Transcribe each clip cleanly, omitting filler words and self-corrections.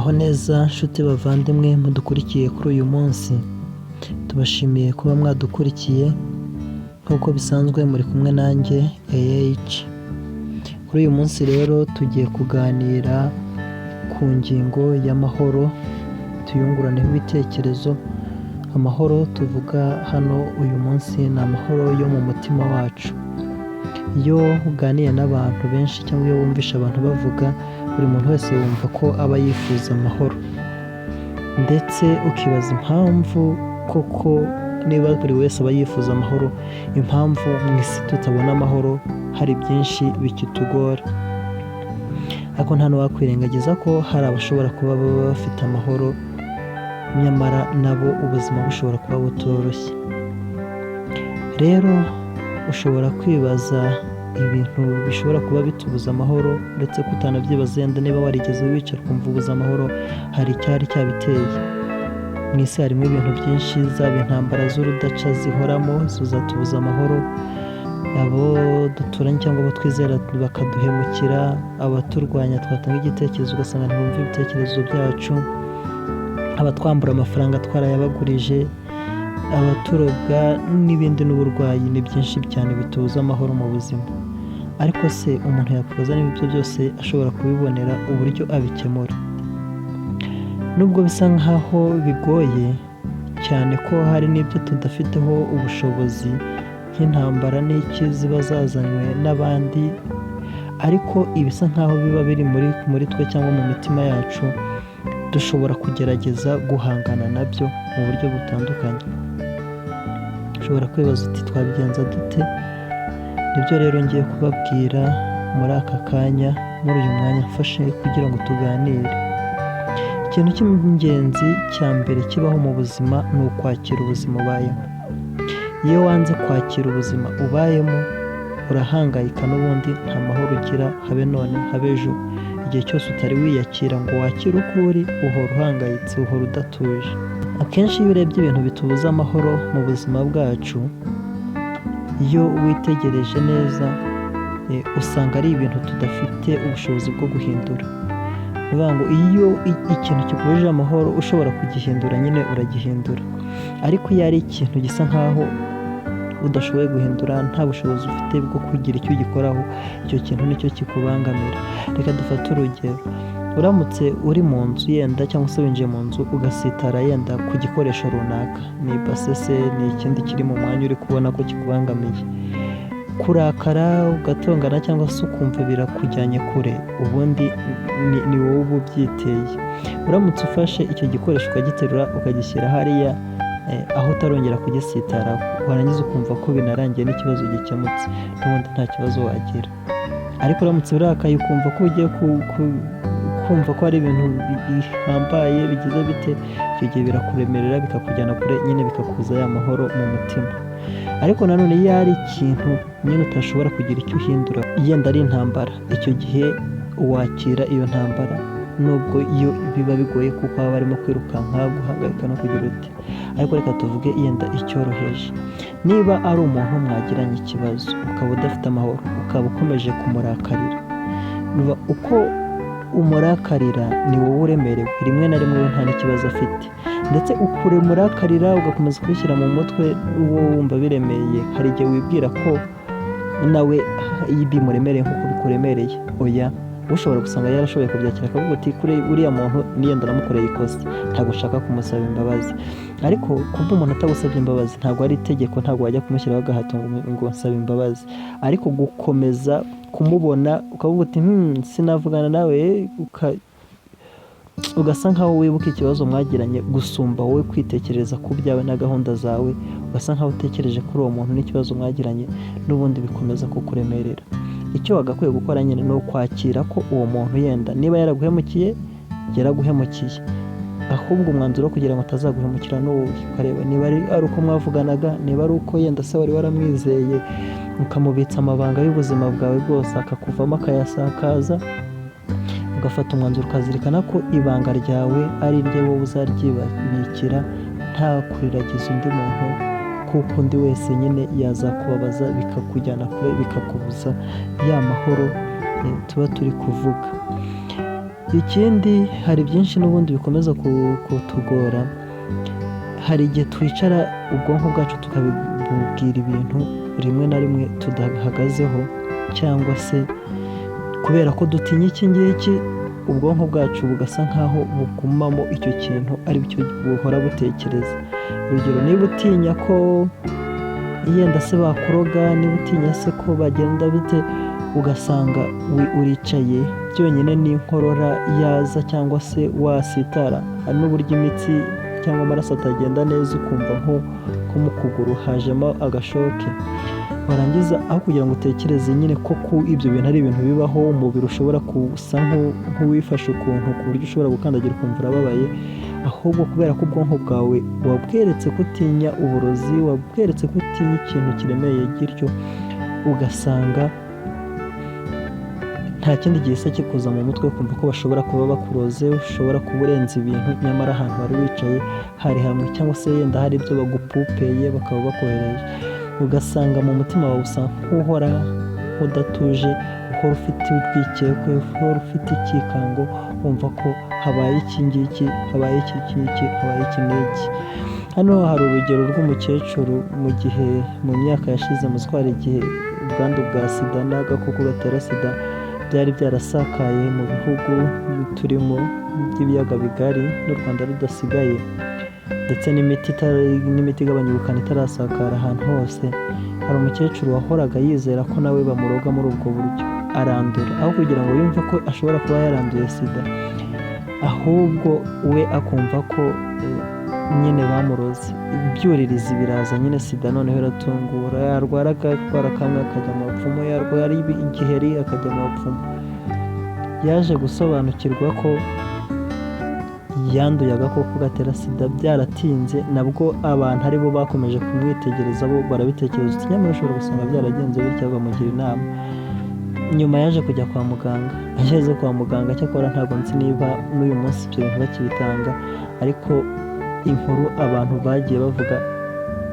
Muraho neza nshuti bavandimwe mudukurikiye kuri uyu munsi, tubashimiye kuba mwadukurikiye nk'uko bisanzwe muri kumwe nanjye AH. Kuri uyu munsi rero tugiye kuganira ku ngingo y'amahoro, tuyunguraneho ibitekerezo. Amahoro tuvuga hano uyu munsi ni amahoro yo mu mutima wacu. Iyo uganiye n'abantu benshi cyangwa iyo wumvishe abantu bavuga, buri muntu wese yumva ko aba yifuza amahoro, ndetse ukibaza impamvu koko niba buri wese aba yifuza amahoro, impamvu mu isi tutabona amahoro, hari byinshi bikitugora. Ariko nta n'uwakwirengagiza ko hari abashobora kuba baba bafite amahoro, nyamara nabo ubuzima bushobora kuba butoroshye. Rero ushobora kwibaza ibintu bishobora kuba bitubuza amahoro, uretse ko utanabyibaza yenda niba warigeze wicara ukumva ubuze amahoro, hari icyari cyabiteye. Mu isi harimo ibintu byinshi, zaba intambara z'urudaca zihoramo zizatubuza amahoro, abo duturanye cyangwa abo twizera bakaduhemukira, abaturwanya twatanga igitekerezo ugasanga ntibumva ibitekerezo byacu, abatwambura amafaranga twarayabagurije, abaturoga n'ibindi n'uburwayi, ni byinshi cyane bitubuza amahoro mu buzima. Ariko se umuntu yakwibaza niba ibyo byose ashobora kubibonera uburyo abikemura? Nubwo bisa nkaho bigoye cyane ko hari n'ibyo tudafiteho ubushobozi nk'intambara n'iki ziba zazanywe n'abandi, ariko ibisa nkaho biba biri muri twe cyangwa mu mitima yacu, dushobora kugerageza guhangana nabyo mu buryo butandukanye. Ushobora kwibaza uti twabigenza dute? Nibyo rero ngiye kubabwira muri aka kanya, muri uyu mwanya mfashe kugira ngo tuganire. Ikintu cy'ingenzi cya mbere kibaho mu buzima ni ukwakira ubuzima ubayemo. Iyo wanze kwakira ubuzima ubayemo, urahangayika n'ubundi nta mahoro ugira, habe none habe ejo. Igihe cyose utari wiyakira ngo wakire uko uri, uhora uhangayitse, uhora udatuje. Akenshi iyo urebye ibintu bitubuza amahoro mu buzima bwacu, iyo witegereje neza usanga ari ibintu tudafite ubushobozi bwo guhindura. Ni ukuvuga ngo iyo ikintu kikubujije amahoro ushobora kugihindura nyine uragihindura, ariko iyo ari ikintu gisa nkaho udashoboye guhindura, nta bushobozi ufite bwo kugira icyo ugikoraho, icyo kintu nicyo kikubangamira. Reka dufate urugero: uramutse uri mu nzu yenda cyangwa se winjiye mu nzu ugasitara yenda ku gikoresho runaka, ni ibase se, ni ikindi kiri mu mwanya uri kubona ko kikubangamiye, kurakara ugatongana cyangwa se ukumva birakujyanye kure, ubundi ni wowe uba ubyiteye. Uramutse ufashe icyo gikoresho ukagiterura ukagishyira hariya aho utarongera kugisitaraho, warangiza ukumva ko binarangiye n'ikibazo gikemutse, n'ubundi nta kibazo wagira. Ariko uramutse urakaye ukumva ko ugiye kumva ko ari ibintu bihambaye bigize bite, icyo gihe birakuremerera bikakujyana kure nyine, bikakubuza ya mahoro mu mutima. Ariko nanone iyo ari ikintu nyine utashobora kugira icyo uhindura, yenda ari intambara, icyo gihe wakira iyo ntambara, nubwo iyo biba bigoye kuko baba barimo kwirukanka, guhangayika no kugira ute. Ariko reka tuvuge yenda icyoroheje: niba ari umuntu mwagiranye ikibazo ukaba udafite amahoro, ukaba ukomeje kumurakarira, uko umurakarira ni wowe uremerewe, rimwe na rimwe we nta n'ikibazo afite, ndetse ukure murakarira ugakomeza kubishyira mu mutwe, uwo wumva biremeye, hari igihe wibwira ko nawe bimuremereye nk'uko bikuremereye. Oya, ushobora gusanga yarashoboye kubyakira akavuga uti kuri uriya muntu niyenda namukoreye ikosa, ntabwo ushaka kumusaba imbabazi. Ariko kuba umuntu atagusabye imbabazi ntabwo ari itegeko, ntabwo wajya kumushyiraho agahato ngo nsaba imbabazi. Ariko gukomeza kumubona ukavuga uti sinavugana nawe, ugasa nkaho wibuka ikibazo mwagiranye gusumba wowe kwitekereza ku byawe na gahunda zawe, ugasa nkaho utekereje kuri uwo muntu n'ikibazo mwagiranye, n'ubundi bikomeza kukuremerera. Icyo wagakwiye gukora nyine ni ukwakira ko uwo muntu yenda niba yaraguhemukiye, yaraguhemukiye. Ahubwo umwanzuro wo kugira ngo atazaguhemukira ni uwuhe? Ukareba niba ari uko mwavuganaga, niba ari uko yenda se wari waramwizeye ukamubitsa amabanga y'ubuzima bwawe bwose akakuvamo akayasakaza, ugafata umwanzuro ukazirikana ko ibanga ryawe ari irye, wowe uzaryibikira nta kuriragiza undi muntu, kuko undi wese nyine yazakubabaza bikakujyana kure, bikakubuza ya mahoro tuba turi kuvuga. Ikindi, hari byinshi n'ubundi bikomeza kutugora. Hari igihe twicara ubwonko bwacu tukabibwira ibintu rimwe na rimwe tudahagazeho, cyangwa se kubera ko dutinya iki ngiki, ubwonko bwacu bugasa nk'aho bugumamo icyo kintu, ari cyo buhora butekereza. Urugero, niba utinya ko yenda se bakuroga, niba utinya se ko bagenda bite, ugasanga uricaye byonyine n'inkorora yaza cyangwa se wasitara, hari n'uburyo imitsi cyangwa amaraso atagenda neza, ukumva nko mu kuguru hajemo agashoke, warangiza aho kugira ngo utekereze nyine ko ku ibyo bintu ari ibintu bibaho, umubiri ushobora gusa nk'uwifashe ukuntu ku buryo ushobora gukandagira ukumva urababaye, ahubwo kubera ko ubwonko bwawe wabweretse ko utinya uburozi, wabweretse ko utinya ikintu kiremeye gityo, ugasanga nta kindi gihise kikuza mu mutwe, ukumva ko bashobora kuba bakuroze, ushobora kuba urenze ibintu, nyamara ahantu wari wicaye hari hamwe, cyangwa se yenda hari ibyo bagupupeye bakaba bakohereje, ugasanga mu mutima wawe usa nk'uhora udatuje, uhora ufite urwikekwe, uhora ufite icyikango, wumva ko habaye iki ngiki, habaye iki ngiki, habaye iki n'iki. Hano hari urugero rw'umukecuru mu gihe mu myaka yashize, muzi ko hari igihe ubwandu bwa sida n'agakoko gatera sida byari byarasakaye mu bihugu turimo by'ibiyaga bigari, n'u Rwanda rudasigaye, ndetse n'imiti igabanya ubukana itarasakara ahantu hose. Hari umukecuru wahoraga yizera ko nawe bamuroga muri ubwo buryo, arandura. Aho kugira ngo yumve ko ashobora kuba yaranduye sida, ahubwo we akumva ko nyine bamuroze. Ibyuririzi biraza nyine, sida noneho iratungura, yarwara akarwara kamwe akajya mu bapfumu, yarwara igiheri akajya mu bapfumu. Yaje gusobanukirwa ko yanduye agakoko gatera sida byaratinze, nabwo abantu aribo bakomeje kumwitegereza, bo barabitekereza uti nyamara ushobora gusanga byaragenze bityo, bamugira inama. Nyuma yaje kujya kwa muganga. Ageze kwa muganga, cyakora ntabwo nzi niba n'uyu munsi ibyo bintu bakibitanga, ariko inkuru abantu bagiye bavuga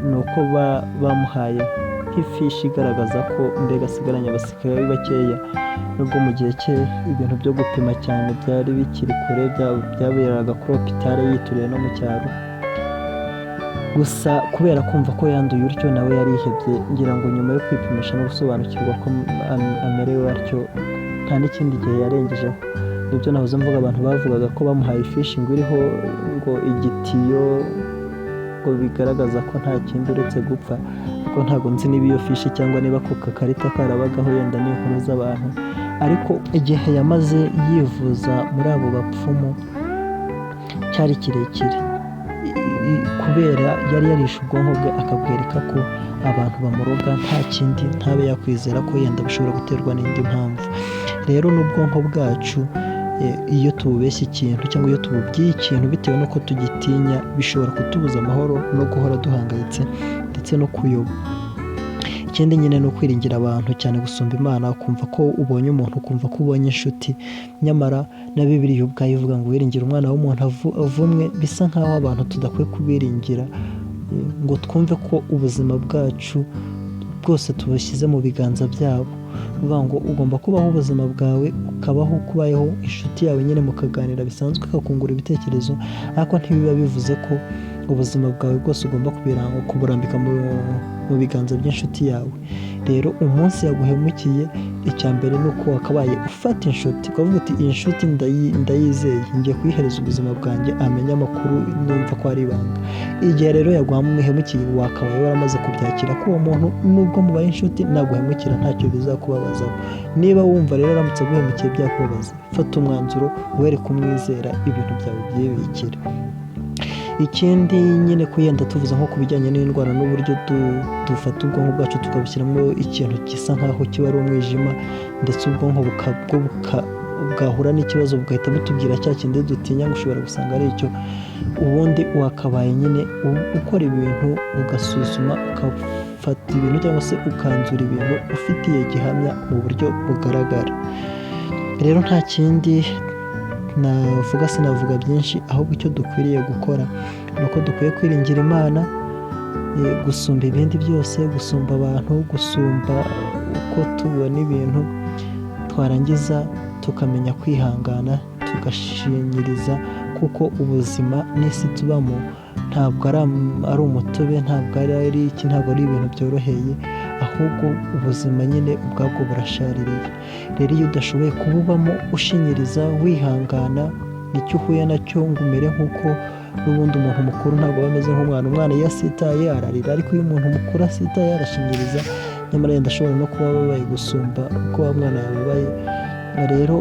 ni uko bamuhaye nk'ifishi igaragaza ko mbega asigaranye abasirikare bakeya, nubwo mu gihe cye ibintu byo gupima cyane byari bikiri kure, byaberaga kuri hôpital yituriye no mu cyaro. Gusa kubera kumva ko yanduye utyo, nawe yarihebye. Ngira ngo nyuma yo kwipimisha no gusobanukirwa ko amerewe atyo, nta n'ikindi gihe yarengejeho. Nibyo nahoze mvuga, abantu bavugaga ko bamuhaye ifishi ngo iriho ngo igitiyo, ngo bigaragaza ko nta kindi uretse gupfa, ariko ntabwo nzi niba iyo fishi cyangwa niba ako kakarita karabagaho, yenda ni inkuru z'abantu. Ariko igihe yamaze yivuza muri abo bapfumu cyari kirekire, kubera yari yarishe ubwonko bwe akabwereka ko abantu bamuroga nta kindi, ntabe yakwizera ko yenda bishobora guterwa n'indi mpamvu. Rero n'ubwonko bwacu iyo tububeshya ikintu cyangwa iyo tububwiye ikintu bitewe n'uko tugitinya, bishobora kutubuza amahoro no guhora duhangayitse ndetse no kuyoba. Ikindi nyine ni ukwiringira abantu cyane gusumba Imana, ukumva ko ubonye umuntu, ukumva ko ubonye inshuti, nyamara na Bibiliya ubwayo ivuga ngo uwiringira umwana w'umuntu avumwe. Bisa nk'aho abantu tudakwiye kubiringira ngo twumve ko ubuzima bwacu bwose tubushyize mu biganza byabo. Ni ukuvuga ngo ugomba kubaho ubuzima bwawe, ukabaho uko ubayeho, inshuti yawe nyine mukaganira bisanzwe, ikakungura ibitekerezo, ariko ntibiba bivuze ko ubuzima bwawe bwose ugomba kuburambika mu biganza by'inshuti yawe. Rero umunsi yaguhemukiye, icya mbere ni uko wakabaye ufata inshuti ukavuga uti iyi nshuti ndayizeye, ngiye kuyihereza ubuzima bwanjye, amenye amakuru numva ko ari ibanga. Igihe rero yaguhemukiye, wakabaye waramaze kubyakira ko uwo muntu nubwo mubaye inshuti naguhemukira ntacyo bizakubabazaho. Niba wumva rero aramutse aguhemukiye byakubabaza, fata umwanzuro were kumwizera, ibintu byawe byibikire. Ikindi nyine ko yenda tuvuze nko ku bijyanye n'indwara n'uburyo dufata ubwonko bwacu tukabushyiramo ikintu gisa nk'aho kiba ari umwijima, ndetse ubwonko bwahura n'ikibazo bugahita butubwira cya kindi dutinya ngo ushobora gusanga ari icyo. Ubundi wakabaye nyine ukora ibintu ugasuzuma, ugafata ibintu cyangwa se ukanzura ibintu ufitiye gihamya mu buryo bugaragara. Rero nta kindi navuga, sinavuga byinshi, ahubwo icyo dukwiriye gukora ni uko dukwiye kwiringira Imana gusumba ibindi byose, gusumba abantu, gusumba uko tubona ibintu, twarangiza tukamenya kwihangana. tugashinyiriza, kuko ubuzima n'isi tubamo ntabwo ari umutobe, ntabwo ari iki, ntabwo ari ibintu byoroheye, ahubwo ubuzima nyine ubwabwo burashaririye. Rero iyo udashoboye kububamo ushinyiriza, wihangana, nicyo uhuye nacyo ngo umere nk'uko n'ubundi umuntu mukuru ntabwo aba ameze nk'umwana. Umwana iyo asitaye ararira, ariko iyo umuntu mukuru asitaye arashinyiriza, nyamara yenda ashobora no kuba ababaye gusumba uko wa mwana yababaye. Rero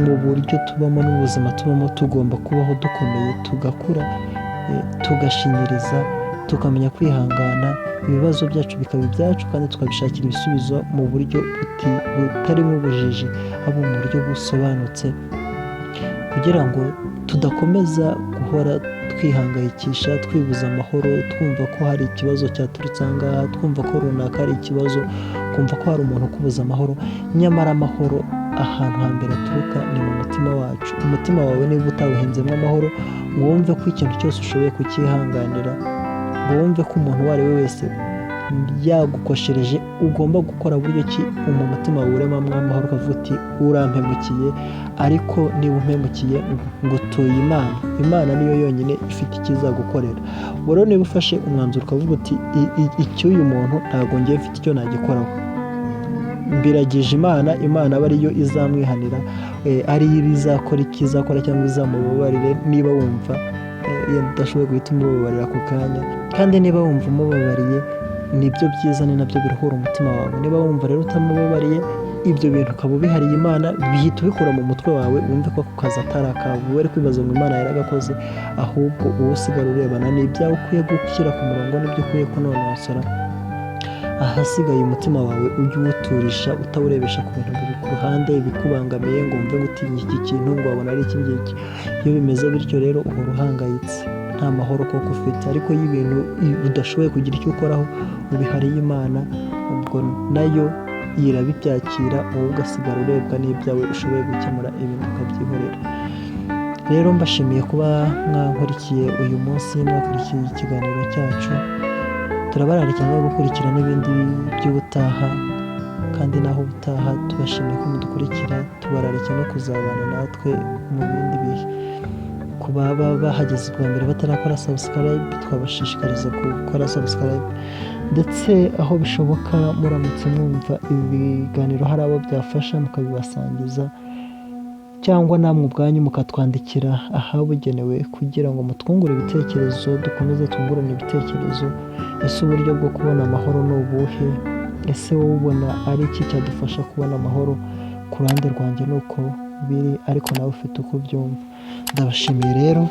mu buryo tubamo n'ubuzima tubamo, tugomba kubaho dukomeye, tugakura, tugashinyiriza, tukamenya kwihangana, ibibazo byacu bikaba ibyacu kandi tukabishakira ibisubizo mu buryo butarimo ubujiji, ahubwo mu buryo busobanutse, kugira ngo tudakomeza guhora twihangayikisha, twibuza amahoro, twumva ko hari ikibazo cyaturutse aha ngaha, twumva ko runaka hari ikibazo, kumva ko hari umuntu ukubuza amahoro. Nyamara amahoro ahantu hambere aturuka ni mu mutima wacu. Umutima wawe niba utawuhinzemo amahoro, ngo wumve ko ikintu cyose ushoboye kucyihanganira, ngo wumve ko umuntu uwo ari we wese yagukoshereje ugomba gukora buryo ki mu mutima wawe uremamo amahoro, ukavuga uti: "Urampemukiye, ariko niba umpemukiye ngutuye Imana, Imana niyo yonyine ifite icyo izagukorera." Ubwo rero niba ufashe umwanzuro ukavuga uti: "Icy'uyu muntu ntabwo ngiye mfite icyo nagikoraho, mbiragije Imana, Imana aba ariyo izamwihanira, ariyo izakora icyo izakora cyangwa izamubabarire." Niba wumva yenda udashoboye guhita umubabarira ako kanya, kandi niba wumva umubabariye nibyo byiza, ni nabyo biruhura umutima wawe. Niba wumva rero utamubabariye, ibyo bintu ukaba ubihariye Imana, bihita ubikura mu mutwe wawe, wumve ko ako kazi atari akawe uri kwibaza ngo Imana yaragakoze, ahubwo uwo usigara urebana n'ibyawe ukwiye gushyira ku murongo n'ibyo ukwiye kunonosora. Ahasigaye umutima wawe ujye uwuturisha, utawurebesha ku bintu biri ku ruhande ibikubangamiye, ngo wumve ngo utinye iki kintu, ngo wabona ari iki ngiki. Iyo bimeze bityo rero uhora uhangayitse, nta mahoro koko ufite. Ariko iyo ibintu udashoboye kugira icyo ukoraho ubihariye Imana, ubwo nayo irabibyakira, wowe ugasigara urebwa n'ibyawe ushoboye gukemura, ibindi ukabyihorera. Rero mbashimiye kuba mwankurikiye uyu munsi, mwakurikiye ikiganiro cyacu. Turabararikira no gukurikira n'ibindi by'ubutaha, kandi naho ubutaha. Tubashimiye ko mudukurikira, tubararikira no kuzabana natwe mu bindi bihe. Ku baba bahageze bwa mbere batarakora subscribe, twabashishikariza gukora subscribe, ndetse aho bishoboka muramutse mwumva ibi biganiro hari abo byafasha, mukabibasangiza, cyangwa namwe ubwanyu mukatwandikira ahabugenewe kugira ngo mutwungure ibitekerezo, dukomeze twungurane ibitekerezo. Ese uburyo bwo kubona amahoro ni ubuhe? Ese wowe ubona ari iki cyadufasha kubona amahoro? Ku ruhande rwanjye ni uko biri, ariko nawe ufite uko ubyumva. Ndabashimiye rero.